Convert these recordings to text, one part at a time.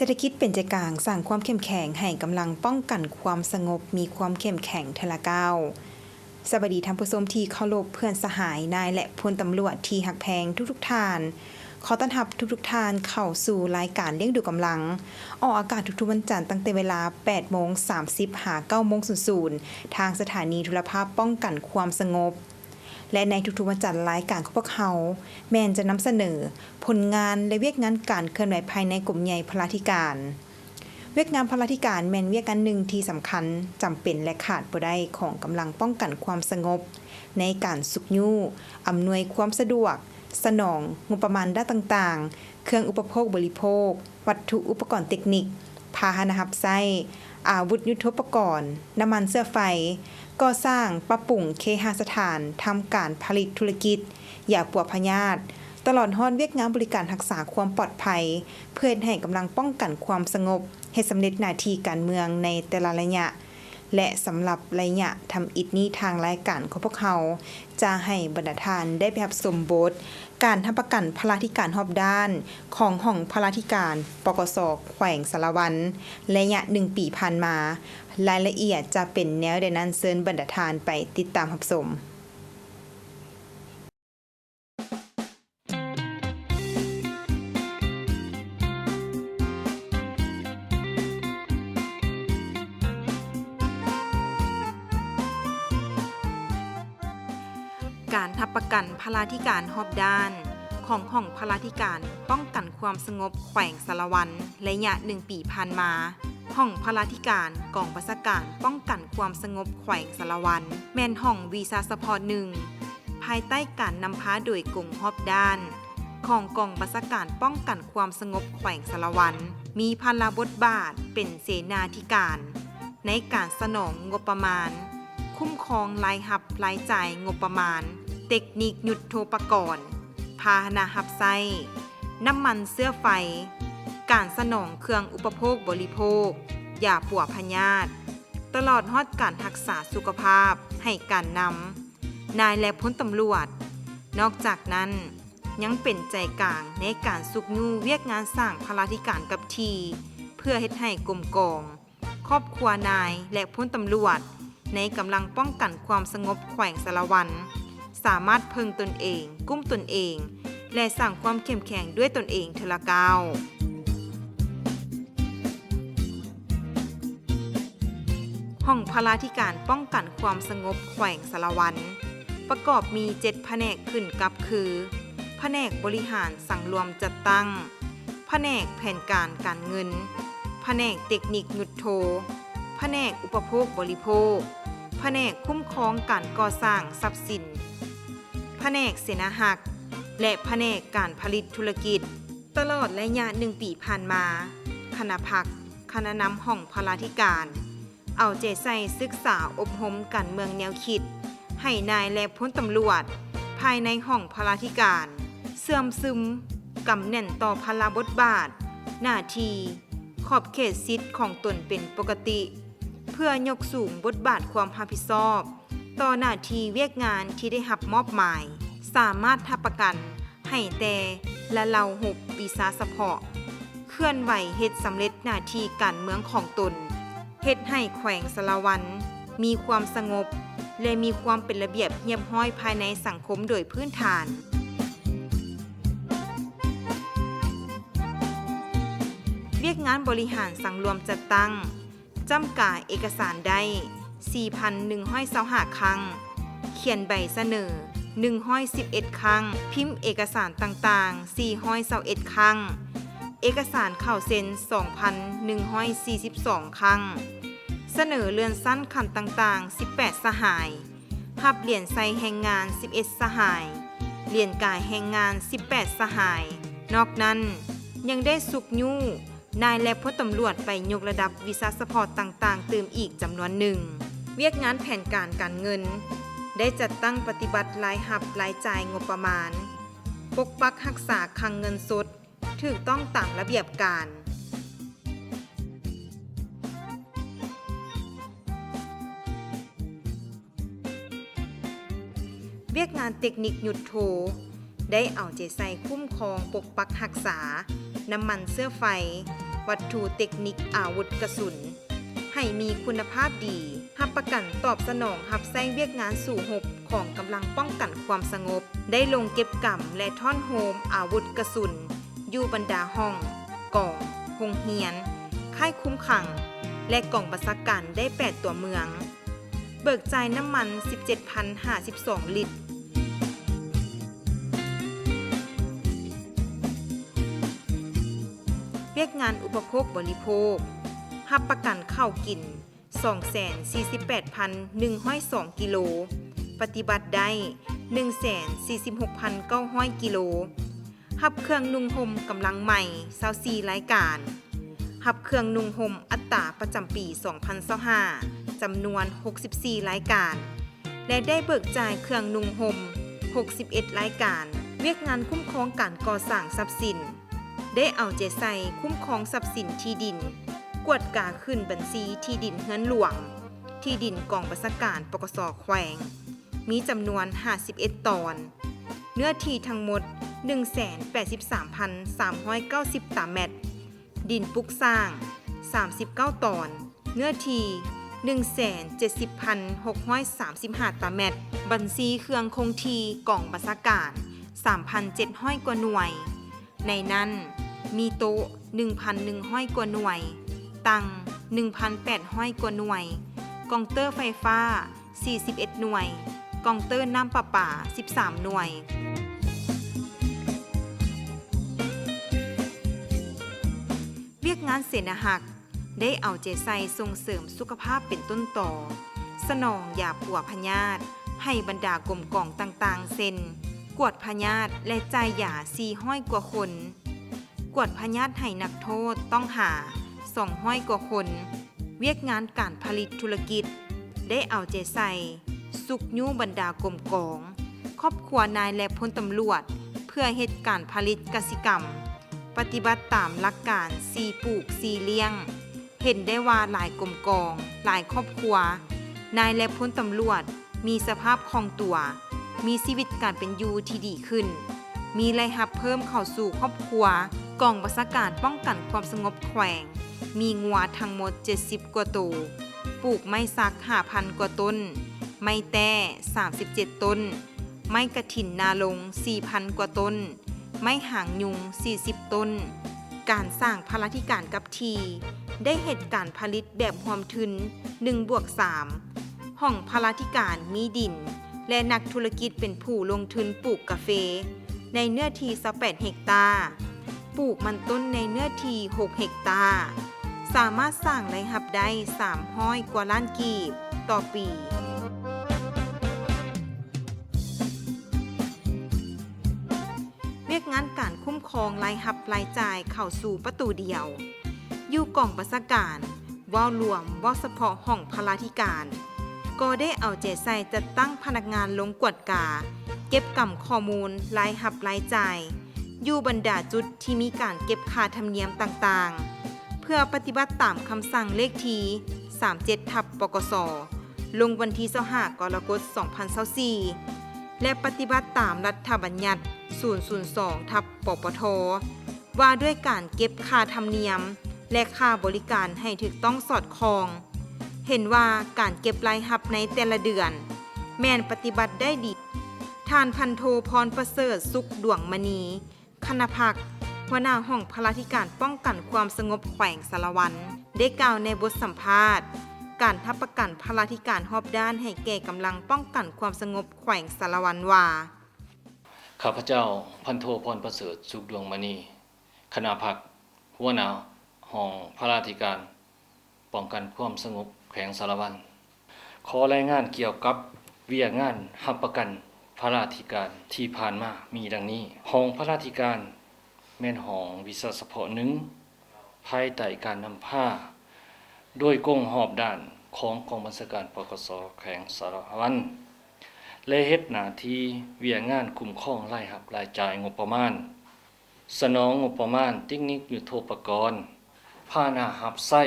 ເສດຖະກິດເປັນໃຈກາງ, ສ້າງຄວາມເຂັ້ມແຂງໃຫ້ກຳລັງປ້ອງກັນຄວາມສະຫງົບມີຄວາມເຂັ້ມແຂງເທື່ອລະກ້າວ. ສະບາຍດີທ່ານຜູ້ຊົມທີ່ເຄົາລົບ, ເພື່ອນສະຫາຍ, ນາຍ ແລະ ພົນຕຳຫຼວດທີ່ຮັກແພງທຸກໆທ່ານ. ຂໍຕ້ອນຮັບທຸກໆທ່ານເຂົ້າສູ່ລາຍການລ້ຽງດູກຳລັງ, ອອກອາກາດທຸກໆວັນຈັນ ຕັ້ງແຕ່ເວລາແປດໂມງສາມສິບຫາເກົ້າໂມງສູນໆ ທາງສະຖານີໂທລະພາບປ້ອງກັນຄວາມສະຫງົບ. ແລະ ໃນທຸກໆວັນຈັນ, ລາຍການຂອງພວກເຮົາແມ່ນຈະນຳສະເໜີຜົນງານ ແລະ ວຽກງານການເຄື່ອນໄຫວພາຍໃນກົມໃຫຍ່ພະລາທິການ. ວຽກງານພະລາທິການແມ່ນວຽກງານໜຶ່ງທີ່ສຳຄັນ, ຈຳເປັນ ແລະ ຂາດບໍ່ໄດ້ຂອງກຳລັງປ້ອງກັນຄວາມສະຫງົບ ໃນການຊຸກຍູ້, ອຳນວຍຄວາມສະດວກ, ສະໜອງງົບປະມານດ້ານຕ່າງໆ, ເຄື່ອງອຸປະໂພກບໍລິໂພກ, ວັດຖຸອຸປະກອນເຕັກນິກ, ພາຫະນະຮັບໃຊ້, ອາວຸດຍຸດໂທປະກອນ, ນ້ຳມັນເຊື້ອໄຟ, ກໍ່ສ້າງ, ປັບປຸງເຄຫະສະຖານ, ທຳການຜະລິດທຸລະກິດ, ຢາປົວພະຍາດ, ຕະຫຼອດຮອດວຽກງານບໍລິການຮັກສາຄວາມປອດໄພ ເພື່ອເຮັດໃຫ້ກຳລັງປ້ອງກັນຄວາມສະຫງົບ ເຮັດສຳເລັດໜ້າທີ່ການເມືອງໃນແຕ່ລະໄລຍະ. ແລະ ສຳລັບໄລຍະທຳອິດນີ້, ທາງລາຍການຂອງພວກເຮົາຈະໃຫ້ບັນດາທ່ານໄດ້ໄປຮັບຊົມບົດການຮັບປະກັນພະລາທິການຮອບດ້ານຂອງຫ້ອງພະລາທິການ ປກສ ແຂວງສາລະວັນ ໄລຍະໜຶ່ງປີຜ່ານມາ. ລາຍລະອຽດຈະເປັນແນວໃດນັ້ນ, ເຊີນບັນດາທ່ານໄປຕິດຕາມຮັບຊົມ. ການຮັບປະກັນພະລາທິການຮອບດ້ານຂອງຫ້ອງພະລາທິການປ້ອງກັນຄວາມສະຫງົບແຂວງສາລະວັນ ໄລຍະໜຶ່ງປີຜ່ານມາ, ຫ້ອງພະລາທິການກອງບັນຊາການປ້ອງກັນຄວາມສະຫງົບແຂວງສາລະວັນ ແມ່ນຫ້ອງວິຊາສະເພາະໜຶ່ງ ພາຍໃຕ້ການນຳພາໂດຍກົງຮອບດ້ານຂອງກອງບັນຊາການປ້ອງກັນຄວາມສະຫງົບແຂວງສາລະວັນ, ມີພາລະບົດບາດເປັນເສນາທິການໃນການສະໜອງງົບປະມານ, ຄຸ້ມຄອງລາຍຮັບລາຍຈ່າຍງົບປະມານ, ເຕັກນິກຍຸດໂທປະກອນ, ພາຫະນະຮັບໃຊ້, ນ້ຳມັນເຊື້ອໄຟ, ການສະໜອງເຄື່ອງອຸປະໂພກບໍລິໂພກ, ຢາປົວພະຍາດ, ຕະຫຼອດຮອດການຮັກສາສຸຂະພາບໃຫ້ການນຳ ນາຍ ແລະ ພົນຕຳຫຼວດ. ນອກຈາກນັ້ນ, ຍັງເປັນໃຈກາງໃນການຊຸກຍູ້ວຽກງານສ້າງພະລາທິການກັບທີ່ ເພື່ອເຮັດໃຫ້ກົມກອງ ຄອບຄົວນາຍ ແລະ ພົນຕຳຫຼວດໃນກຳລັງປ້ອງກັນຄວາມສະຫງົບແຂວງສາລະວັນ ສາມາດເພິ່ງຕົນເອງ, ກຸ້ມຕົນເອງ ແລະ ສ້າງຄວາມເຂັ້ມແຂງດ້ວຍຕົນເອງເທື່ອລະກ້າວ. ຫ້ອງພະລາທິການປ້ອງກັນຄວາມສະຫງົບແຂວງສາລະວັນ ປະກອບມີເຈັດພະແນກຂຶ້ນກັບຄື ພະແນກບໍລິຫານສັງລວມຈັດຕັ້ງ, ພະແນກແຜນການການເງິນ, ພະແນກເຕັກນິກຍຸດໂທ, ພະແນກອຸປະໂພກບໍລິໂພກ, ພະແນກຄຸ້ມຄອງການກໍ່ສ້າງຊັບສິນ, ພະແນກເສນາຮັກ ແລະ ພະແນກການຜະລິດທຸລະກິດ. ຕະຫຼອດໄລຍະໜຶ່ງປີຜ່ານມາ, ຄະນະພັກ, ຄະນະນຳຫ້ອງພະລາທິການ ເອົາໃຈໃສ່ສຶກສາອົບຮົມການເມືອງແນວຄິດ ໃຫ້ນາຍ ແລະ ພົນຕຳຫຼວດພາຍໃນຫ້ອງພະລາທິການ ເຊື່ອມຊຶມ, ກຳແໜ້ນຕໍ່ພາລະບົດບາດ, ໜ້າທີ່, ຂອບເຂດສິດຂອງຕົນເປັນປົກກະຕິ ເພື່ອຍົກສູງບົດບາດຄວາມຮັບຜິດຊອບຕໍ່ໜ້າທີ່ວຽກງານທີ່ໄດ້ຮັບມອບໝາຍ, ສາມາດຮັບປະກັນ ໃຫ້ແຕ່ລະເຫຼົ່າຮົບວິຊາສະເພາະ ເຄື່ອນໄຫວເຮັດສຳເລັດໜ້າທີ່ການເມືອງຂອງຕົນ, ເຮັດໃຫ້ແຂວງສາລະວັນມີຄວາມສະຫງົບ ແລະ ມີຄວາມເປັນລະບຽບຮຽບຮ້ອຍພາຍໃນສັງຄົມໂດຍພື້ນຖານ. ວຽກງານບໍລິຫານສັງລວມຈັດຕັ້ງ ຈ້ຳກາເອກະສານໄດ້ ສີ່ພັນໜຶ່ງຮ້ອຍຊາວຫ້າ ຄັ້ງ, ຂຽນໃບສະເໜີ ໜຶ່ງຮ້ອຍສິບເອັດ ຄັ້ງ, ພິມເອກະສານຕ່າງໆ ສີ່ຮ້ອຍຊາວເອັດ ຄັ້ງ, ເອກະສານເຂົ້າເຊັນ ສອງພັນໜຶ່ງຮ້ອຍສີ່ສິບສອງ ຄັ້ງ, ສະເໜີເລື່ອນຊັ້ນຂັ້ນຕ່າງໆ ສິບແປດ ສະຫາຍ, ຮັບຫຼຽນໃສ່ແຮງງານ ສິບເອັດ ສະຫາຍ, ຫຼຽນກາຍແຮງງານ ສິບແປດ ສະຫາຍ. ນອກນັ້ນ ຍັງໄດ້ຊຸກຍູ້ ນາຍ ແລະ ພົນຕຳຫຼວດໄປຍົກລະດັບວິຊາສະເພາະຕ່າງໆຕື່ມອີກຈຳນວນໜຶ່ງ. ວຽກງານແຜນການການເງິນ ໄດ້ຈັດຕັ້ງປະຕິບັດລາຍຮັບລາຍຈ່າຍງົບປະມານ, ປົກປັກຮັກສາຄັງເງິນສົດຖືກຕ້ອງຕາມລະບຽບການ. ວຽກງານເຕັກນິກຍຸດໂທ ໄດ້ເອົາໃຈໃສ່ຄຸ້ມຄອງປົກປັກຮັກສານ້ຳມັນເຊື້ອໄຟ, ຫ ວັດຖຸເຕັກນິກອາວຸດກະສຸນ ໃຫ້ມີຄຸນນະພາບດີ, ຮັບປະກັນຕອບສະໜອງຮັບໃຊ້ວຽກງານສູ້ຮົບຂອງກຳລັງປ້ອງກັນຄວາມສະຫງົບ, ໄດ້ລົງເກັບກຳ ແລະ ທ້ອນໂຮມອາວຸດກະສຸນ ຢູ່ບັນດາຫ້ອງ, ກອງ, ໂຮງຮຽນ, ຄ້າຍຄຸມຂັງ ແລະ ກອງບັນຊາການໄດ້ແປດຕົວເມືອງ. ເບີກຈ່າຍນ້ຳມັນສິບເຈັດພັນຫ້າສິບສອງລິດ. ວຽກງານອຸປະໂພກບໍລິໂພກ, ຮັບປະກັນເຂົ້າກິນສອງແສນສີ່ສິບແປດພັນໜຶ່ງຮ້ອຍສອງກິໂລ, ປະຕິບັດໄດ້ໜຶ່ງແສນສີ່ສິບຫົກພັນເກົ້າຮ້ອຍກິໂລ. ຮັບເຄື່ອງນຸ່ງຫົ່ມກຳລັງໃໝ່ຊາວສີ່ລາຍການ, ຮັບເຄື່ອງນຸ່ງຫົ່ມອັດຕາປະຈຳປີສອງພັນຊາວຫ້າ ຈຳນວນຫົກສິບສີ່ລາຍການ ແລະ ໄດ້ເບີກຈ່າຍເຄື່ອງນຸ່ງຫົ່ມຫົກສິບເອັດລາຍການ. ວຽກງານຄຸ້ມຄອງການກໍ່ສ້າງຊັບສິນ ໄດ້ເອົາໃຈໃສ່ຄຸ້ມຄອງຊັບສິນທີ່ດິນ, ກວດກາຂຶ້ນບັນຊີທີ່ດິນເຮືອນຫຼວງ, ທີ່ດິນກອງບັນຊາການ ປກສ ແຂວງ ມີຈຳນວນຫ້າສິບເອັດຕອນ, ເນື້ອທີ່ທັງໝົດໜຶ່ງແສນແປດສິບສາມພັນສາມຮ້ອຍເກົ້າສິບຕາແມັດ, ດິນປຸກສ້າງສາມສິບເກົ້າຕອນ, ເນື້ອທີ່ໜຶ່ງແສນເຈັດສິບພັນຫົກຮ້ອຍສາມສິບຫ້າຕາແມັດ, ບັນຊີເຄື່ອງຄົງທີ່ກອງບັນຊາການສາມພັນເຈັດຮ້ອຍກວ່າໜ່ວຍ, ໃນນັ້ນມີໂຕະໜຶ່ງພັນໜຶ່ງຮ້ອຍກວ່າໜ່ວຍ, ຕັ່ງໜຶ່ງພັນແປດຮ້ອຍກວ່າໜ່ວຍ, ກອງເຕີໄຟຟ້າສີ່ສິບເອັດໜ່ວຍ, ກອງເຕີນ້ຳປະປາສິບສາມໜ່ວຍ. ວຽກງານເສນາຮັກ ໄດ້ເອົາໃຈໃສ່ສົ່ງເສີມສຸຂະພາບເປັນຕົ້ນຕໍ, ສະໜອງຢາປົວພະຍາດໃຫ້ບັນດາກົມກອງຕ່າງໆ ເຊັ່ນ ກວດພະຍາດ ແລະ ຈ່າຍຢາສີ່ຮ້ອຍກວ່າຄົນ, ກວດພະຍາດໃຫ້ນັກໂທດຕ້ອງຫາສອງຮ້ອຍກວ່າຄົນ. ວຽກງານການຜະລິດທຸລະກິດ ໄດ້ເອົາໃຈໃສ່ຊຸກຍູ້ບັນດາກົມກອງ, ຄອບຄົວນາຍ ແລະ ພົນຕຳຫຼວດ ເພື່ອເຮັດການຜະລິດກະສິກຳ, ປະຕິບັດຕາມຫຼັກການສີ່ປູກສີ່ລ້ຽງ. ເຫັນໄດ້ວ່າຫຼາຍກົມກອງ, ຫຼາຍຄອບຄົວ, ນາຍ ແລະ ພົນຕຳຫຼວດ ມີສະພາບຄ່ອງຕົວ, ມີຊີວິດການເປັນຢູ່ທີ່ດີຂຶ້ນ, ມີລາຍຮັບເພີ່ມເຂົ້າສູ່ຄອບຄົວ. ກອງບັນຊາການປ້ອງກັນຄວາມສະຫງົບແຂວງ ມີງົວທັງໝົດເຈັດສິບກວ່າໂຕ, ປູກໄມ້ສັກຫ້າພັນກວ່າຕົ້ນ, ໄມ້ແຕ້ສາມສິບເຈັດຕົ້ນ, ໄມ້ກະຖິນນາລົງສີ່ພັນກວ່າຕົ້ນ, ໄມ້ຫາງຍຸງສີ່ສິບຕົ້ນ. ການສ້າງພະລາທິການກັບທີ່ ໄດ້ເຮັດການຜະລິດແບບຮ່ວມທຶນໜຶ່ງບວກສາມ. ຫ້ອງພະລາທິການມີດິນ ແລະ ນັກທຸລະກິດເປັນຜູ້ລົງທຶນປູກກາເຟໃນເນື້ອທີ່ຊາວແປດເຮັກຕາ, ປູກມັນຕົ້ນໃນເນື້ອທີ່ຫົກເຮັກຕາ, ສາມາດສ້າງລາຍຮັບໄດ້ສາມຮ້ອຍກວ່າລ້ານກີບຕໍ່ປີ. ວຽກງານການຄຸ້ມຄອງລາຍຮັບລາຍຈ່າຍເຂົ້າສູ່ປະຕູດຽວ ຢູ່ກອງບັນຊາການ ເວົ້າລວມ, ເວົ້າສະເພາະຫ້ອງພະລາທິການ ກໍໄດ້ເອົາໃຈໃສ່ຈັດຕັ້ງພະນັກງານລົງກວດກາ ເກັບກຳຂໍ້ມູນລາຍຮັບລາຍຈ່າຍ ຢູ່ບັນດາຈຸດທີ່ມີການເກັບຄ່າທຳນຽມຕ່າງໆ ເພື່ອປະຕິບັດຕາມຄຳສັ່ງເລກທີສາມເຈັດ ທັບ ປກສ ລົງວັນທີຊາວຫ້າ ກໍລະກົດ ສອງພັນຊາວສີ່ ແລະ ປະຕິບັດຕາມລັດຖະບັນຍັດ ສູນສູນສອງ ທັບ ປປທ ວ່າດ້ວຍການເກັບຄ່າທຳນຽມ ແລະ ຄ່າບໍລິການໃຫ້ຖືກຕ້ອງສອດຄ່ອງ. ເຫັນວ່າການເກັບລາຍຮັບໃນແຕ່ລະເດືອນ ແມ່ນປະຕິບັດໄດ້ດີ. ທ່ານ ພັນໂທ ພອນປະເສີດ ສຸກດວງມະນີ ຄະນະພັກ ຫົວໜ້າຫ້ອງພະລາທິການປ້ອງກັນຄວາມສະຫງົບແຂວງສາລະວັນ ໄດ້ກ່າວໃນບົດສຳພາດການຮັບປະກັນພະລາທິການຮອບດ້ານໃຫ້ແກ່ກຳລັງປ້ອງກັນຄວາມສະຫງົບແຂວງສາລະວັນວ່າ, ຂ້າພະເຈົ້າ ພັນໂທ ພອນປະເສີດ ສຸກດວງມະນີ ຄະນະພັກ ຫົວໜ້າຫ້ອງພະລາທິການປ້ອງກັນຄວາມສະຫງົບແຂວງສາລະວັນ ຂໍລາຍງານກ່ຽວກັບວຽກງານຮັບປະກັນພະລາທິການທີ່ຜ່ານມາມີດັ່ງນີ້. ຫ້ອງພະລາທິການແມ່ນຫ້ອງວິຊາສະເພາະໜຶ່ງ ພາຍໃຕ້ການນຳພາໂດຍກົງຮອບດ້ານຂອງກອງບັນຊາການ ປກສ ແຂວງສາລະວັນ ແລະ ເຮັດໜ້າທີ່ວຽກງານຄຸ້ມຄອງລາຍຮັບລາຍຈ່າຍງົບປະມານ, ສະໜອງງົບປະມານເຕັກນິກຍຸດໂທປະກອນ, ພາຫະນະຮັບໃຊ້,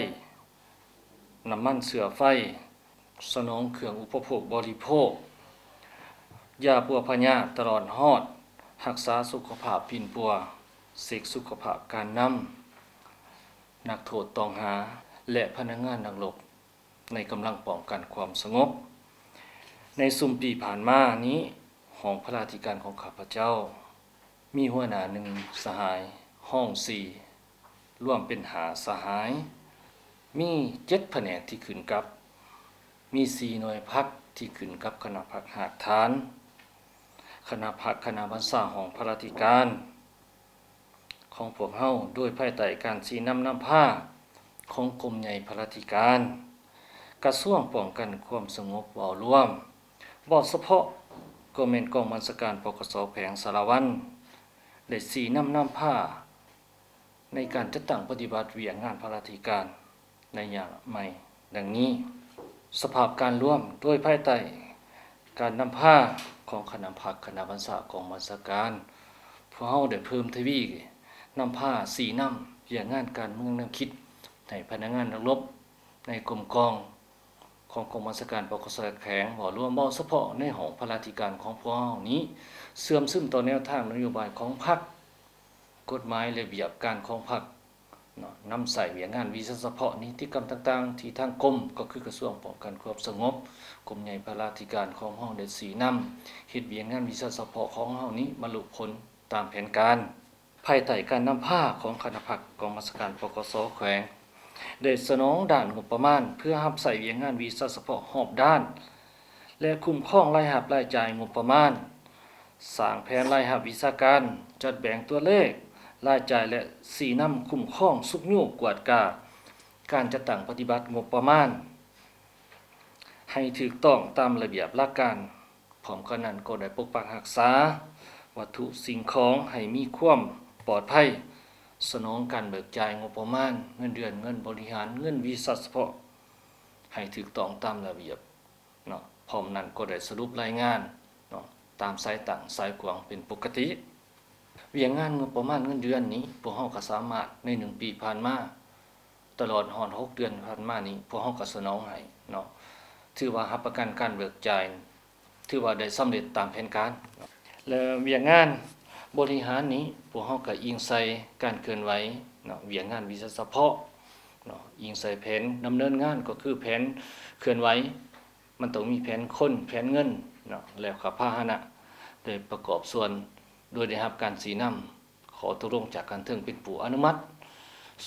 ນ້ຳມັນເຊື້ອໄຟ, ສະໜອງເຄື່ອງອຸປະໂພກບໍລິໂພກ, ຢາປົວພະຍາດ ຕະຫຼອດຮອດຮັກສາສຸຂະພາບປິ່ນປົວ, ເຊັກສຸຂະພາບການນຳ, ນັກໂທດຕ້ອງຫາ ແລະ ພະນັກງານນັກລົບໃນກຳລັງປ້ອງກັນຄວາມສະຫງົບ. ໃນຊຸມປີຜ່ານມານີ້, ຫ້ອງພະລາທິການຂອງຂ້າພະເຈົ້າ ມີຫົວໜ້າໜຶ່ງສະຫາຍ, ຮອງສີ່, ລວມເປັນຫ້າສະຫາຍ, ມີເຈັດພະແນກທີ່ຂຶ້ນກັບ, ມີສີ່ໜ່ວຍພັກທີ່ຂຶ້ນກັບຄະນະພັກຮາກຖານ, ຄະນະພັກ, ຄະນະບັນຊາຫ້ອງພະລາທິການ ຂອງພວກເຮົາ ໂດຍພາຍໃຕ້ການຊີ້ນຳນຳພາຂອງກົມໃຫຍ່ພະລາທິການ ກະຊວງປ້ອງກັນຄວາມສະຫງົບເວົ້າລວມ, ເວົ້າສະເພາະກໍແມ່ນກອງບັນຊາການ ປກສ ແຂວງສາລະວັນ ໄດ້ຊີ້ນຳນຳພາໃນການຈັດຕັ້ງປະຕິບັດວຽກງານພະລາທິການ ໄລຍະໃໝ່ດັ່ງນີ້. ສະພາບການລວມໂດຍພາຍໃຕ້ການນຳພາຂອງຄະນະພັກ, ຄະນະບັນຊາກອງບັນຊາການ, ພວກເຮົາໄດ້ເພີ່ມທະວີນຳພາຊີ້ນຳວຽກງານການເມືອງແນວຄິດໃຫ້ພະນັກງານນັກລົບໃນກົມກອງຂອງກອງບັນຊາການ ປກສ ແຂວງ ເວົ້າລວມ, ເວົ້າສະເພາະໃນຫ້ອງພະລາທິການຂອງພວກເຮົານີ້ ເຊື່ອມຊຶມຕໍ່ແນວທາງນະໂຍບາຍຂອງພັກ, ກົດໝາຍລະບຽບການຂອງພັກ ເນາະ ນຳໃຊ້ວຽກງານວິຊາສະເພາະ, ນິຕິກຳຕ່າງໆ ທີ່ທາງກົມ ກໍຄືກະຊວງປ້ອງກັນຄວາມສະຫງົບ, ກົມໃຫຍ່ພະລາທິການຂອງເຮົາໄດ້ຊີ້ນຳເຮັດວຽກງານວິຊາສະເພາະຂອງເຮົານີ້ບັນລຸຜົນຕາມແຜນການ ພາຍໃຕ້ການນຳພາຂອງຄະນະພັກກອງບັນຊາການ ປກສ ແຂວງ ໄດ້ສະໜອງດ້ານງົບປະມານເພື່ອຮັບໃຊ້ວຽກງານວິຊາສະເພາະຮອບດ້ານ ແລະ ຄຸ້ມຄອງລາຍຮັບລາຍຈ່າຍງົບປະມານ, ສ້າງແຜນລາຍຮັບວິຊາການ, ຈັດແບ່ງຕົວເລກລາຍຈ່າຍ ແລະ ຊີ້ນຳຄຸ້ມຄອງຊຸກຍູ້ກວດກາການຈັດຕັ້ງປະຕິບັດງົບປະມານໃຫ້ຖືກຕ້ອງຕາມລະບຽບຫຼັກການ. ພ້ອມກັນນັ້ນກໍໄດ້ປົກປັກຮັກສາວັດຖຸສິ່ງຂອງໃຫ້ມີຄວາມປອດໄພ, ສະໜອງການເບີກຈ່າຍງົບປະມານ, ເງິນເດືອນ, ເງິນບໍລິຫານ, ເງິນວິຊາສະເພາະ ໃຫ້ຖືກຕ້ອງຕາມລະບຽບເນາະ. ພ້ອມນັ້ນກໍໄດ້ສະຫຼຸບລາຍງານເນາະ ຕາມສາຍຕັ້ງສາຍກວາງເປັນປົກກະຕິ. ວຽກງານງົບປະມານເງິນເດືອນນີ້ ພວກເຮົາກໍສາມາດໃນໜຶ່ງປີຜ່ານມາ ຕະຫຼອດຮອດຫົກເດືອນຜ່ານມານີ້ ພວກເຮົາກໍສະໜອງໃຫ້ເນາະ, ຖືວ່າຮັບປະກັນການເບີກຈ່າຍ ຖືວ່າໄດ້ສຳເລັດຕາມແຜນການເນາະ. ແລະ ວຽກງານບໍລິຫານນີ້ ພວກເຮົາກໍອີງໃສ່ການເຄື່ອນໄຫວເນາະ, ວຽກງານວິຊາສະເພາະເນາະ, ອີງໃສ່ແຜນດຳເນີນງານ ກໍຄືແຜນເຄື່ອນໄຫວ ມັນຕ້ອງມີແຜນຄົນ, ແຜນເງິນເນາະ ແລ້ວກໍພາຫະນະ ໄດ້ປະກອບສ່ວນ ໂດຍໄດ້ຮັບການຊີ້ນຳ ຂໍ້ຕົກລົງຈາກຂັ້ນເທິງເປັນຜູ້ອະນຸມັດ.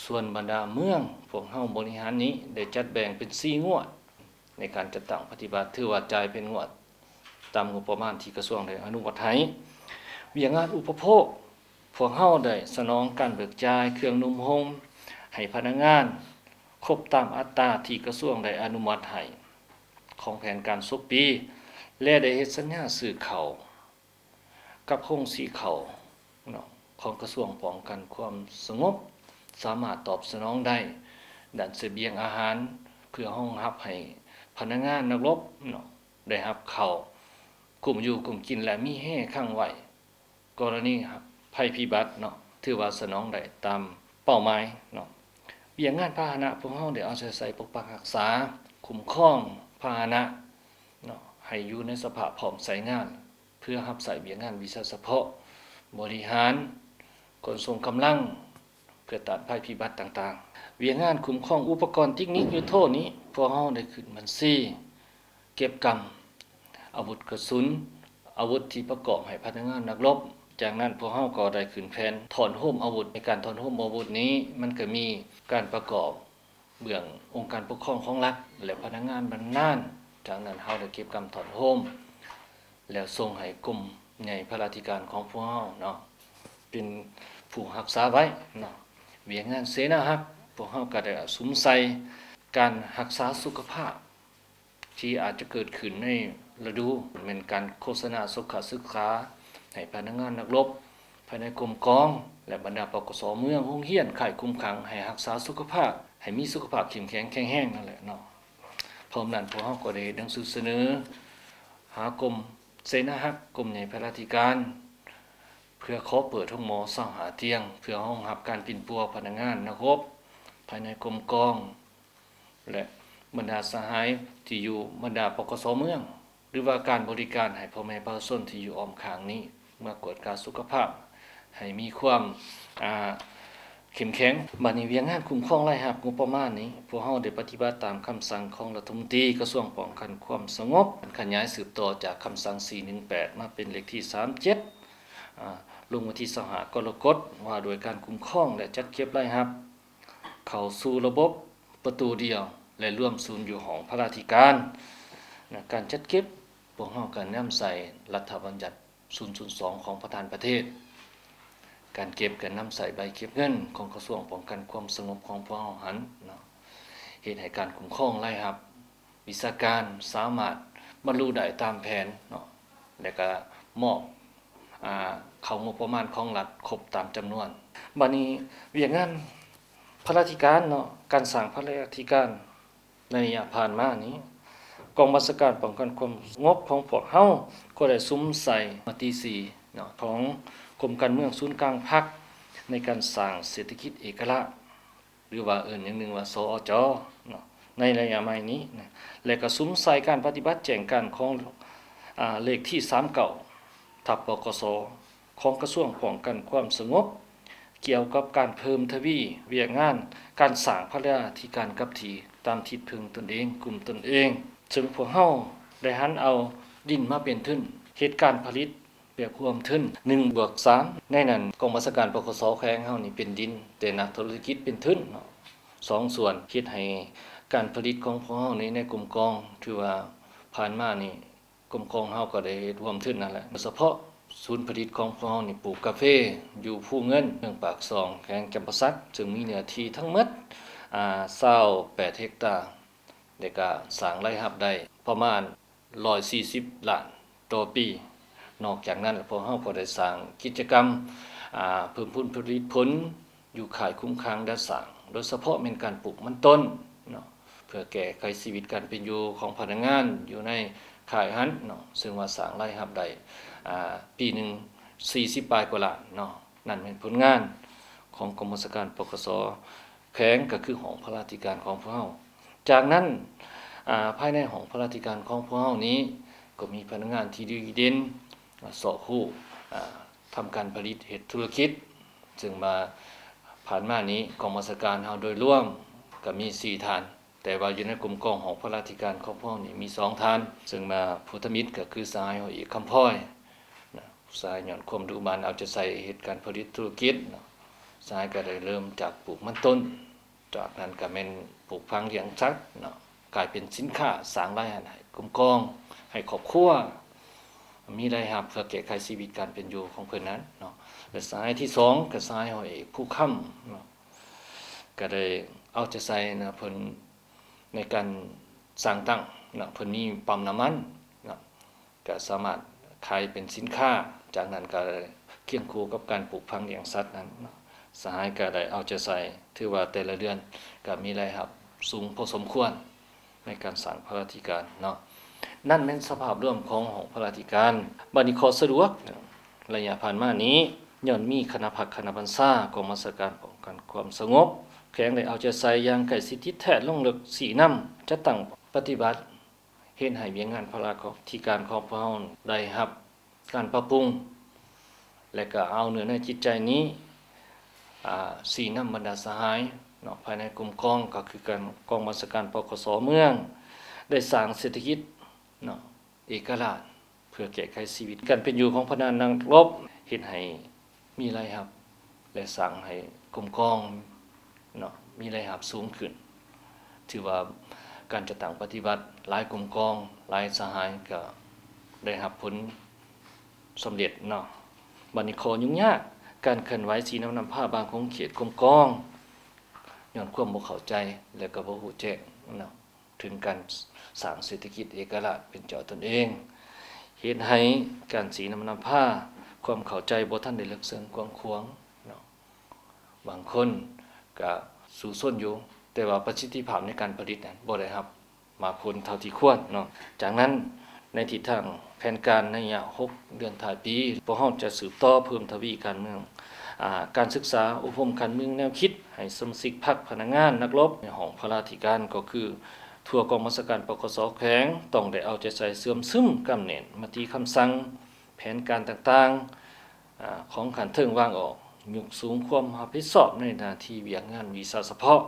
ສ່ວນບັນດາເມືອງ ພວກເຮົາບໍລິຫານນີ້ໄດ້ຈັດແບ່ງເປັນສີ່ງວດ ໃນການຈັດຕັ້ງປະຕິບັດ, ຖືວ່າຈ່າຍເປັນງວດຕາມງົບປະມານທີ່ກະຊວງໄດ້ອະນຸມັດໃຫ້. ວຽກງານອຸປະໂພກ ພວກເຮົາໄດ້ສະໜອງການເບີກຈ່າຍເຄື່ອງນຸ່ງຫົ່ມໃຫ້ພະນັກງານ ຄົບຕາມອັດຕາທີ່ກະຊວງໄດ້ອະນຸມັດໃຫ້ຂອງແຜນການສົກປີ ແລະ ໄດ້ເຮັດສັນຍາຊື້ເຂົ້າ ກັບໂຮງສີເຂົ້າເນາະ ຂອງກະຊວງປ້ອງກັນຄວາມສະຫງົບ ສາມາດຕອບສະໜອງໄດ້ດ້ານສະບຽງອາຫານ ເພື່ອຮອງຮັບໃຫ້ພະນັກງານນັກລົບເນາະ ໄດ້ຮັບເຂົ້າກຸ້ມຢູ່ກຸ້ມກິນ ແລະ ມີແຮຄັງໄວ້ ກໍລະນີໄພພິບັດເນາະ ຖືວ່າສະໜອງໄດ້ຕາມເປົ້າໝາຍເນາະ. ວຽກງານພາຫະນະ ພວກເຮົາໄດ້ເອົາໃຈໃສ່ປົກປັກຮັກສາ, ຄຸ້ມຄອງພາຫະນະເນາະ ໃຫ້ຢູ່ໃນສະພາບພ້ອມໃຊ້ງານ ເພື່ອຮັບໃຊ້ວຽກງານວິຊາສະເພາະ, ບໍລິຫານ, ຂົນສົ່ງກຳລັງ ເພື່ອຕ້ານໄພພິບັດຕ່າງໆ. ວຽກງານຄຸ້ມຄອງອຸປະກອນເຕັກນິກຍຸດໂທນີ້ ພວກເຮົາໄດ້ຂຶ້ນບັນຊີ ເກັບກຳອາວຸດກະສຸນ, ອາວຸດທີ່ປະກອບໃຫ້ພະນັກງານນັກລົບ. ຈາກນັ້ນພວກເຮົາກໍໄດ້ຂຶ້ນແຜນຖອນໂຮມອາວຸດ. ໃນການຖອນໂຮມອາວຸດນີ້ ມັນກໍມີການປະກອບເບື້ອງອົງການປົກຄອງຂອງລັດ ແລະ ພະນັກງານບຳນານ. ຈາກນັ້ນເຮົາໄດ້ເກັບກຳຖອນໂຮມ ແລ້ວສົ່ງໃຫ້ກົມໃຫຍ່ພະລາທິການຂອງພວກເຮົາເນາະ ເປັນຜູ້ຮັກສາໄວ້ເນາະ. ວຽກງານເສນາຮັກ ພວກເຮົາກໍໄດ້ສຸມໃສ່ການຮັກສາສຸຂະພາບ ທີ່ອາດຈະເກີດຂຶ້ນໃນລະດູ ແມ່ນການໂຄສະນາສຸຂະສຶກສາໃຫ້ພະນັກງານນັກລົບ ພາຍໃນກົມກອງ ແລະ ບັນດາ ປກສ ເມືອງ, ໂຮງຮຽນ, ຄ້າຍຄຸມຂັງ ໃຫ້ຮັກສາສຸຂະພາບ ໃຫ້ມີສຸຂະພາບເຂັ້ມແຂງແຂງແຮງນັ້ນແຫຼະເນາະ. ພ້ອມນັ້ນ ພວກເຮົາກໍໄດ້ເຮັດໜັງສືສະເໜີຫາກົມເສນາຮັກ, ກົມໃຫຍ່ພະລາທິການ ເພື່ອຂໍເປີດໂຮງໝໍຊາວຫ້າຕຽງ ເພື່ອຮອງຮັບການປິ່ນປົວພະນັກງານນັກຮົບພາຍໃນກົມກອງ ແລະ ບັນດາສະຫາຍທີ່ຢູ່ບັນດາ ປກສ ເມືອງ ຫຼືວ່າການບໍລິການໃຫ້ພໍ່ແມ່ປະຊາຊົນທີ່ຢູ່ອ້ອມຂ້າງນີ້ ເມືອກວດກາສຸຂະພາບ ໃຫ້ມີຄວາມ ອາ ເ ເຂັ້ມແຂງ. ບັດນີ້ວຽກງານຄຸ້ມຄອງລາຍຮັບງົບປະມານນີ້ ພວກເຮົາໄດ້ປະຕິບັດຕາມຄຳສັ່ງຂອງລັດຖະມົນຕີກະຊວງປ້ອງກັນຄວາມສະຫງົບ ອັນຂະຫຍາຍສືບຕໍ່ຈາກຄຳສັ່ງສີ່ໜຶ່ງແປດ ມາເປັນເລກທີສາມເຈັດ ອາ ລົງວັນທີຊາວຫ້າກໍລະກົດ ວ່າດ້ວຍການຄຸ້ມຄອງ ແລະ ຈັດເກັບລາຍຮັບເຂົ້າສູ່ລະບົບປະຕູດຽວ ແລະ ລວມສູນຢູ່ຫ້ອງພະລາທິການ. ນະ ການຈັດເກັບ ພວກເຮົາກໍນຳໃຊ້ລັດຖະບັນຍັດ ສູນສູນສອງຂອງປະທານປະເທດ. ການເກັບກໍນຳໃຊ້ໃບເກັບເງິນຂອງກະຊວງປ້ອງກັນຄວາມສະຫງົບຂອງພວກເຮົາຫັ້ນເນາະ ເຮັດໃຫ້ການຄຸ້ມຄອງລາຍຮັບວິຊາການສາມາດບັນລຸໄດ້ຕາມແຜນເນາະ ແລະ ກະມອບ ອາ ເຂົ້າງົບປະມານຂອງລັດຄົບຕາມຈຳນວນ. ບັດນີ້ວຽກງານພະລາທິການເນາະ ການສ້າງພະລາທິການ ໃນໄລຍະຜ່ານມານີ້ ກອງບັນຊາການປ້ອງກັນຄວາມສະຫງົບຂອງພວກເຮົາກໍໄດ້ສຸມໃສ່ມະຕິສີ່ເນາະ ຂອງກົມການເມືອງສູນກາງພັກ ໃນການສ້າງເສດຖະກິດເອກະລາດ ຫຼືວ່າເອີ້ນຢ່າງໜຶ່ງວ່າ ສອຈ ເນາະ ໃນໄລຍະໃໝ່ນີ້ນະ ແລະ ກະສຸມໃສ່ການປະຕິບັດແຈ້ງການຂອງ ອາ ເລກທີສາມເກົ້າ ທັບ ປກສ ຂອງກະຊວງປ້ອງກັນຄວາມສະຫງົບ ກ່ຽວກັບການເພີ່ມທະວີວຽກງານການສ້າງພະລາທິການກັບທີ່ຕາມທິດເພິ່ງຕົນເອງ, ກຸ່ມຕົນເອງ, ເຊິ່ງພວກເຮົາໄດ້ຫັນເອົາດິນມາເປັນທຶນເຮັດການຜະລິດແບບຮ່ວມທຶນ ໜຶ່ງບວກສາມ. ໃນນັ້ນ ກອງບັນຊາການ ປກສ ແຂວງເຮົານີ້ເປັນດິນ ແຕ່ນັກທຸລະກິດເປັນທຶນເນາະ ສອງສ່ວນ ເຮັດໃຫ້ການຜະລິດຂອງພວກເຮົານີ້ໃນກົມກອງ ຖືວ່າຜ່ານມານີ້ ກົມກອງເຮົາກໍໄດ້ເຮັດຮ່ວມທຶນນັ້ນແຫຼະ ໂດຍສະເພາະສູນຜະລິດຂອງພວກເຮົານີ້ປູກກາເຟຢູ່ພູເງິນ ເມືອງປາກຊ່ອງ ແຂວງຈຳປາສັກ ເຊິ່ງມີເນື້ອທີ່ທັງໝົດ ອາ ຊາວແປດເຮັກຕາ ແລະກະສ້າງລາຍຮັບໄດ້ປະມານຮ້ອຍສີ່ສິບລ້ານຕໍ່ປີ. ນອກຈາກນັ້ນ ພວກເຮົາກໍໄດ້ສ້າງກິດຈະກຳ ອາ ເພີ່ມພູນຜະລິດຜົນ ຢູ່ຄ້າຍຄຸ້ມຄ່າດັດສ້າງ ໂດຍສະເພາະແມ່ນການປູກມັນຕົ້ນເນາະ ເພື່ອແກ້ໄຂຊີວິດການເປັນຢູ່ຂອງພະນັກງານຢູ່ໃນຄ້າຍຫັ້ນເນາະ ເຊິ່ງວ່າສ້າງລາຍຮັບໄດ້ ອາ ປີໜຶ່ງສີ່ສິບປາຍກວ່າລ້ານເນາະ. ນັ້ນແມ່ນຜົນງານຂອງກອງບັນຊາການ ປກສ ແຂວງ ກໍຄືຫ້ອງພະລາທິການຂອງພວກເຮົາ. ຈາກນັ້ນ ອາ ພາຍໃນຫ້ອງພະລາທິການຂອງພວກເຮົານີ້ ກໍມີພະນັກງານທີ່ດີເດັ່ນ ສອກຮູ້ ອາ ທຳການຜະລິດເຮັດທຸລະກິດ ເຊິ່ງວ່າຜ່ານມານີ້ກອງບັນຊາການເຮົາໂດຍລວມກໍມີສີ່ທ່ານ ແຕ່ວ່າຢູ່ໃນກົມກອງຫ້ອງພະລາທິການຂອງພວກເຮົານີ້ມີສອງທ່ານ ເຊິ່ງວ່າຜູ້ທຳອິດກໍຄືສະຫາຍຮ້ອຍເອກ ຄຳພອຍ ນະ ສະຫາຍຍ້ອນຄວາມດຸໝັ່ນເອົາໃຈໃສ່ເຮັດການຜະລິດທຸລະກິດເນາະ ສະຫາຍກໍໄດ້ເລີ່ມຈາກປູກມັນຕົ້ນ ຈາກນັ້ນກໍແມ່ນປູກຝັງລ້ຽງສັດເນາະ ກາຍເປັນສິນຄ້າສ້າງລາຍຮັບໃຫ້ກຸ່ມກອງ ໃຫ້ຄອບຄົວ ມີລາຍຮັບເພື່ອແກ້ໄຂຊີວິດການເປັນຢູ່ຂອງເພິ່ນນັ້ນເນາະ ແລະ ສະຫາຍທີສອງກໍສະຫາຍຮ້ອຍເອກ ພູຄຳເນາະ ກໍໄດ້ເອົາໃຈໃສ່ນະ ເພິ່ນໃນການສ້າງຕັ້ງເນາະ ເພິ່ນມີປ້ຳນ້ຳມັນເນາະ ກະສາມາດຂາຍເປັນສິນຄ້າ ຈາກນັ້ນກະຄຽງຄູ່ກັບການປູກຝັງລ້ຽງສັດນັ້ນເນາະ ສະຫາຍກະໄດ້ເອົາໃຈໃສ່ ຖືວ່າແຕ່ລະເດືອນກະມີລາຍຮັບສູງພໍສົມຄວນໃນການສ້າງພະລາທິການເນາະ. ນັ້ນແມ່ນສະພາບລວມຂອງຫ້ອງພະລາທິການ. ບັດນີ້ຂໍ້ສະດວກ ໄລຍະຜ່ານມານີ້ ຍ້ອນມີຄະນະພັກຄະນະບັນຊາ ກອງບັນຊາການປ້ອງກັນຄວາມສະຫງົບແຂວງ ໄດ້ເອົາໃຈໃສ່ຢ່າງໃກ້ຊິດຕິດແທດລົງເລິກ ຊີ້ນຳ ຈັດຕັ້ງປະຕິບັດ ເຮັດໃຫ້ວຽກງານພະລາທິການຂອງພວກເຮົາໄດ້ຮັບການປັບປຸງ ແລະ ກໍເອົາເນື້ອໃນຈິດໃຈນີ້ ອາ ຊີ້ນຳບັນດາສະຫາຍເນາະ ພາຍໃນກົມກອງ ກໍຄືການ ກອງບັນຊາການ ປກສ ເມືອງ ໄດ້ສ້າງເສດຖະກິດເນາະ ເອກະລາດ ເພື່ອແກ້ໄຂຊີວິດການເປັນຢູ່ຂອງພະນັກງານນັກລົບ ເຮັດໃຫ້ ມີລາຍຮັບ ແລະ ສ້າງໃຫ້ກົມກອງເນາະ ມີລາຍຮັບສູງຂຶ້ນ. ຖືວ່າການຈັດຕັ້ງປະຕິບັດຫຼາຍກົມກອງ ຫຼາຍສະຫາຍກໍໄດ້ຮັບຜົນສຳເລັດເນາະ. ບັດນີ້ຂໍ້ຫຍຸ້ງຍາກ ການເຄື່ອນໄຫວຊີ້ນຳນຳພາບາງຂົງເຂດກົມກອງ ຍ້ອນຄວາມບໍ່ເຂົ້າໃຈ ແລະ ກໍບໍ່ຮູ້ແຈ້ງເນາະ ເຖິງການສ້າງເສດຖະກິດເອກະລາດເປັນເຈົ້າຕົນເອງ ເຮັດໃຫ້ການຊີ້ນຳນຳພາ ຄວາມເຂົ້າໃຈບໍ່ທັນໄດ້ເລິກເຊິ່ງກວ້າງຂວາງເນາະ. ບາງຄົນກະສູ້ຊົນຢູ່ ແຕ່ວ່າປະສິດທິພາບໃນການຜະລິດນັ້ນບໍ່ໄດ້ຮັບໝາກຜົນເທົ່າທີ່ຄວນເນາະ. ຈາກນັ້ນ ໃນທິດທາງແຜນການໃນໄລຍະຫົກເດືອນທ້າຍປີ ພວກເຮົາຈະສືບຕໍ່ເພີ່ມທະວີການເມືອງ ອາ ການສຶກສາອົບຮົມການເມືອງແນວຄິດ ໃຫ້ສະມາຊິກພັກ, ພະນັກງານ, ນັກລົບໃນຫ້ອງພະລາທິການ ກໍຄື ທົ່ວກອງບັນຊາການ ປກສ ແຂວງ ຕ້ອງໄດ້ເອົາໃຈໃສ່ເຊື່ອມຊຶມກຳແໜ້ນມະຕິຄຳສັ່ງ ແຜນການຕ່າງໆ ອາ ຂອງຂັ້ນເທິງວາງອອກ ຍົກສູງຄວາມຮັບຜິດຊອບໃນໜ້າທີ່ວຽກງານວິຊາສະເພາະ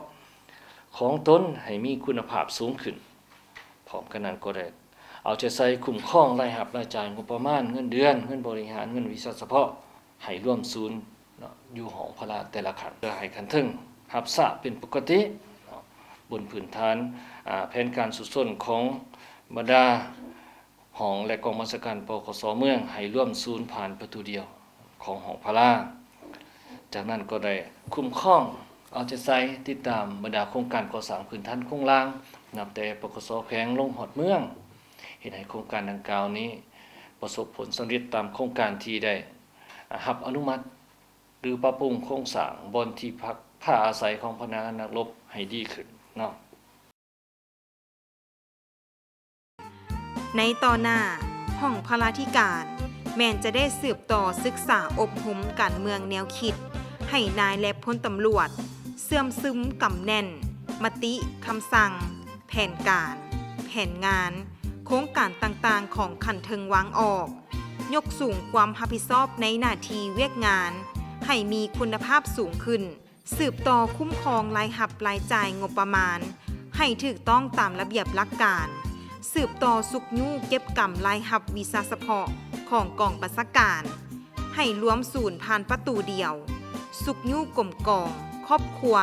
ຂອງຕົນໃຫ້ມີຄຸນນະພາບສູງຂຶ້ນ. ພ້ອມກັນນັ້ນກໍໄດ້ເອົາໃຈໃສ່ຄຸ້ມຄອງລາຍຮັບລາຍຈ່າຍງົບປະມານ, ເງິນເດືອນ, ເງິນບໍລິຫານ, ເງິນວິຊາສະເພາະ ໃຫ້ລວມສູນເນາະ ຢູ່ຫ້ອງພະລາແຕ່ລະຂັ້ນ ເພື່ອໃຫ້ຂັ້ນເທິງຮັບຊາບເປັນປົກກະຕິເນາະ. ບົນພື້ນຖານ ອາ ແຜນການສູ້ຊົນຂອງບັນດາຫ້ອງ ແລະ ກອງບັນຊາການ ປກສ ເມືອງ ໃຫ້ລວມສູນຜ່ານປະຕູດຽວຂອງຫ້ອງພະລາ. ຈາກນັ້ນກໍໄດ້ຄຸ້ມຄອງເອົາໃຈໃສ່ຕິດຕາມບັນດາໂຄງການກໍ່ສ້າງພື້ນຖານໂຄງລ່າງ ນັບແຕ່ ປກສ ແຂວງ ລົງຮອດເມືອງ, ເຮັດໃຫ້ໂຄງການດັ່ງກ່າວນີ້ປະສົບຜົນສຳເລັດຕາມໂຄງການທີ່ໄດ້ ອາ ຮັບອະນຸມັດ ຫຼື ປັບປຸງໂຄງສ້າງບ່ອນທີ່ພັກພາອາໄສຂອງພະນັກງານນັກລົບໃຫ້ດີຂຶ້ນເນາະ. ໃນຕໍ່ໜ້າ ຫ້ອງພະລາທິການ ແມ່ນຈະໄດ້ສືບຕໍ່ສຶກສາອົບຮົມການເມືອງແນວຄິດ ໃຫ້ນາຍ ແລະ ພົນຕຳຫຼວດ ເຊື່ອມຊຶມກຳແໜ້ນ ມະຕິ, ຄຳສັ່ງ, ແຜນການ, ແຜນງານ, ໂຄງການຕ່າງໆຂອງຂັ້ນເທິງວາງອອກ, ຍົກສູງຄວາມຮັບຜິດຊອບໃນໜ້າທີ່ວຽກງານໃຫ້ມີຄຸນນະພາບສູງຂຶ້ນ, ສືບຕໍ່ຄຸ້ມຄອງລາຍຮັບລາຍຈ່າຍງົບປະມານໃຫ້ຖືກຕ້ອງຕາມລະບຽບຫຼັກການ, ສືບຕໍ່ຊຸກຍູ້ເກັບກຳລາຍຮັບວິຊາສະເພາະຂອງກອງບັນຊາການ ໃຫ້ລວມສູນຜ່ານປະຕູດຽວ, ຊຸກຍູ້ກົມກອງ, ຄອບຄົວ,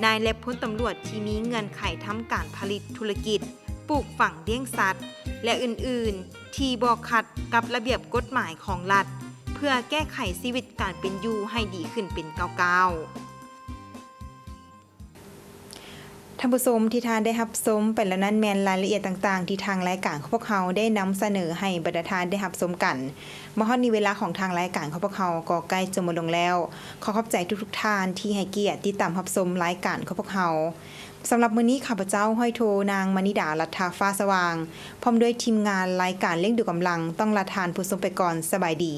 ນາຍ ແລະ ພົນຕຳຫຼວດທີ່ມີເງື່ອນໄຂທຳການຜະລິດທຸລະກິດ, ປູກຝັງ, ລ້ຽງສັດ ແລະ ອື່ນໆ ທີ່ບໍ່ຂັດກັບລະບຽບກົດໝາຍຂອງລັດ ເພື່ອແກ້ໄຂຊີວິດການເປັນຢູ່ໃຫ້ດີຂຶ້ນເປັນກ້າວໆ. ທ່ານຜູ້ຊົມທີ່ທ່ານໄດ້ຮັບຊົມໄປແລ້ວນັ້ນ ແມ່ນລາຍລະອຽດຕ່າງໆ ທີ່ທາງລາຍການຂອງພວກເຮົາໄດ້ນຳສະເໜີໃຫ້ບັນດາທ່ານໄດ້ຮັບຊົມກັນ. ມາຮອດນີ້ເວລາຂອງທາງລາຍການຂອງພວກເຮົາກໍໃກ້ຈະໝົດລົງແລ້ວ. ຂໍຂອບໃຈທຸກໆທ່ານທີ່ໃຫ້ກຽດຕິດຕາມຮັບຊົມລາຍການຂອງພວກເຮົາ. ສຳລັບມື້ນີ້ ຂ້າພະເຈົ້າ ຮ້ອຍໂທ ນາງ ມະນິດາ ລັດຖາຟ້າສະຫວ່າງ ພ້ອມດ້ວຍທີມງານລາຍການລ້ຽງດູກຳລັງ ຕ້ອງລາທ່ານຜູ້ຊົມໄປກ່ອນ. ສະບາຍດີ.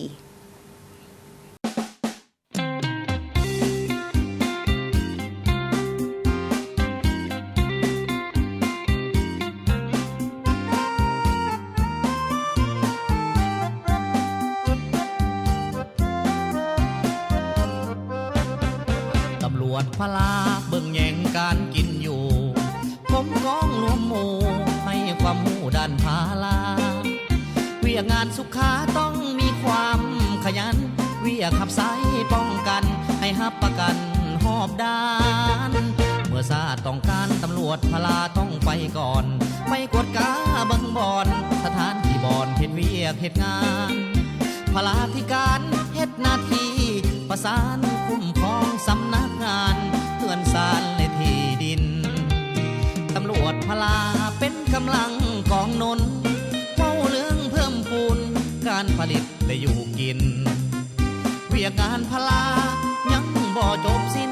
ຕຳຫຼວດພະລາເບິ່ງແຍງການກິນຢູ່ ກົມກອງລວມໝູ່ໃຫ້ຄວາມຮູ້ດ້ານພະລາ. ວຽກງານສຸຂາຕ້ອງມີຄວາມຂະຫຍັນ, ວຽກຮັບໃຊ້ປ້ອງກັນໃຫ້ຮັບປະກັນຮອບດ້ານ. ເມື່ອຊາດຕ້ອງການຕຳຫຼວດພະລາຕ້ອງໄປກ່ອນ, ໄປກວດກາເບິ່ງບ່ອນ ສະຖານທີ່ບ່ອນເຮັດວຽກເຮັດງານ. ພະລາທິການເຮັດໜ້າທີ່ປະສານຄຸ້ມຄອງສຳນັກງານເຮືອນຊານ ແລະ ທີ່ດິນ. ຕຳຫຼວດພະລາເປັນກຳລັງກອງໜູນ ເວົ້າເລື່ອງເພີ່ມພູນການຜະລິດ ແລະ ຢູ່ກິນ. ວຽກງານພະລາຍັງບໍ່ຈົບສິ້ນ,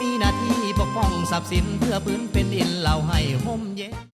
ມີໜ້າທີ່ປົກປ້ອງຊັບສິນ ເພື່ອພື້ນແຜ່ນດິນລາວໃຫ້ຮົ່ມເຢັນ.